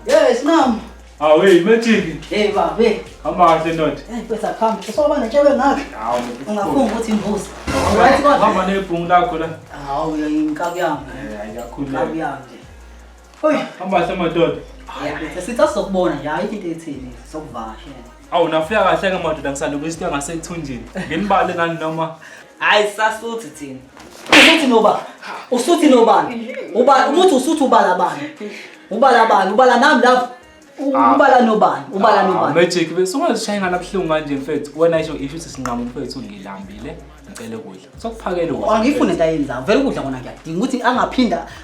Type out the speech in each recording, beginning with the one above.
Yes, ma'am. Hawu hey Magic. Hey baba, hey. Hamba kahle ndoda. Hey mfethu akuhambe. Usoba nentshebe ngakho. Hawu. Ungafunga ukuthi imbuzi. Right kodwa. Hamba nebhungu lakho la. Hawu inkabi yami. Eh Inkabi ayakhuleka. yami nje. Oy, Hamba kahle madoda. hayi sithi asizokubona nje ayikho into ethini sokuvakasha. Awu nafika kahle ke madoda ngisalungisa into yangasethunjini. Nginibale nani noma Hayi sasuthi thina. Usuthi noba? Usuthi nobani? Uba umuthi usuthi ubala bani? Ubala bani? Ubala nami lapho. Ubala nobani? Ubala Ah, nobani? Magic bese ungazishaya ngala buhlungu kanje mfethu. Wena isho isho ukuthi sinqamu mfethu ngilambile. Ngicela ukudla. Sokuphakela ukudla. Angifuni into ayenzayo. Vele ukudla kona ngiyakudinga ukuthi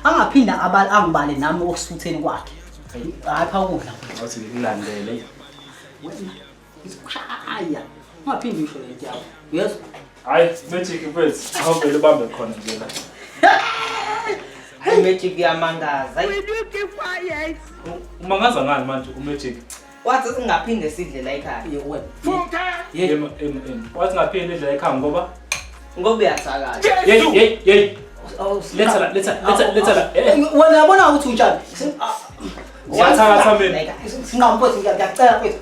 angaphinda abale angibale nami okusutheni kwakhe. Hayi pha ukudla. Awuthi ngikulandele. Wena ngizokushaya. Ungaphindi usho lento yakho. Uyezwa? Hayi Magic mfethu. Awuvele ubambe khona nje la. Magic uyamangaza. Hayi, Umangaza ngani manje uMagic? Wathi singaphinde sidle la ekhaya. Ye wena. Em em em. Wathi ngaphinde indlela ekhaya ngoba Ngoba uyathakatha. Hey hey hey. Letha la, letha, letha, letha la. Eh. Wena yabona ukuthi unjani? Ngiyathakatha mina. Singamfowethu ngiyacela mfowethu.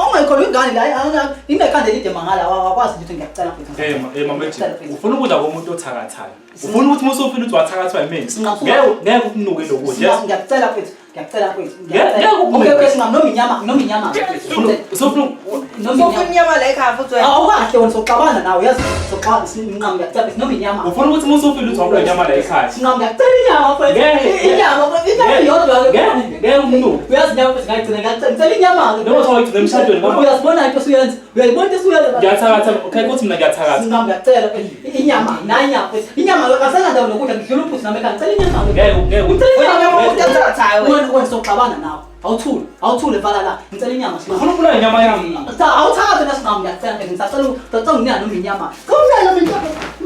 Ungayikholwa ingane la inekhanda elide mangala awakwazi ukuthi ngiyacela mfowethu. Hey ma, hey ma Magic. Ufuna ukudla komuntu othakathayo. Ufuna ukuthi uma usufuna ukuthi wathakathwa yimina. Singafuka. Ngeke ngeke ukunuke lokudla. Yes. Ngiyacela mfowethu. Ngiyacela mfowethu. Ngeke ukunuke. Okay okay singam noma inyama noma inyama mfowethu. Usufuna Noma Ufuna inyama. inyama la ekhaya futhi wena. Awukahle wena soxabana nawe yazi soxabana sinqamu ngiyacela mfowethu noma inyama. ufuna ukuthi uma usufuna ukuthi wabula inyama la ekhaya. Sinqamu ngiyacela inyama mfowethu. Ngeke. Inyama mfowethu inyama iyodwa ke. Ngeke ngeke ukunuke. Uyazi inyama mfowethu ngayigcina ngiyacela ngicela inyama ke. Noma sawayigcina emshadweni ngoba Uyazibona into osuyenza. Uyayibona into osuyenza. ngiyathakatha. Okay kuthi mina ngiyathakatha. Sinqamu ngiyacela inyama nanya mfowethu. Inyama akasenandawo nokudla ngidlula uphuthu nami ekhaya ngicela inyama. Ngeke ngeke. Ngicela Wena inyama. umuntu othakathayo wena. Wena wena soxabana nawe. Awuthule, awuthule vala la. Ngicela inyama sinqamu. Ufuna ukubulala inyama yami. Cha awuthathe nasinqamu ngiyacela mfethu ngisacela ngicela unginike noma inyama. Cela unginike noma inyama.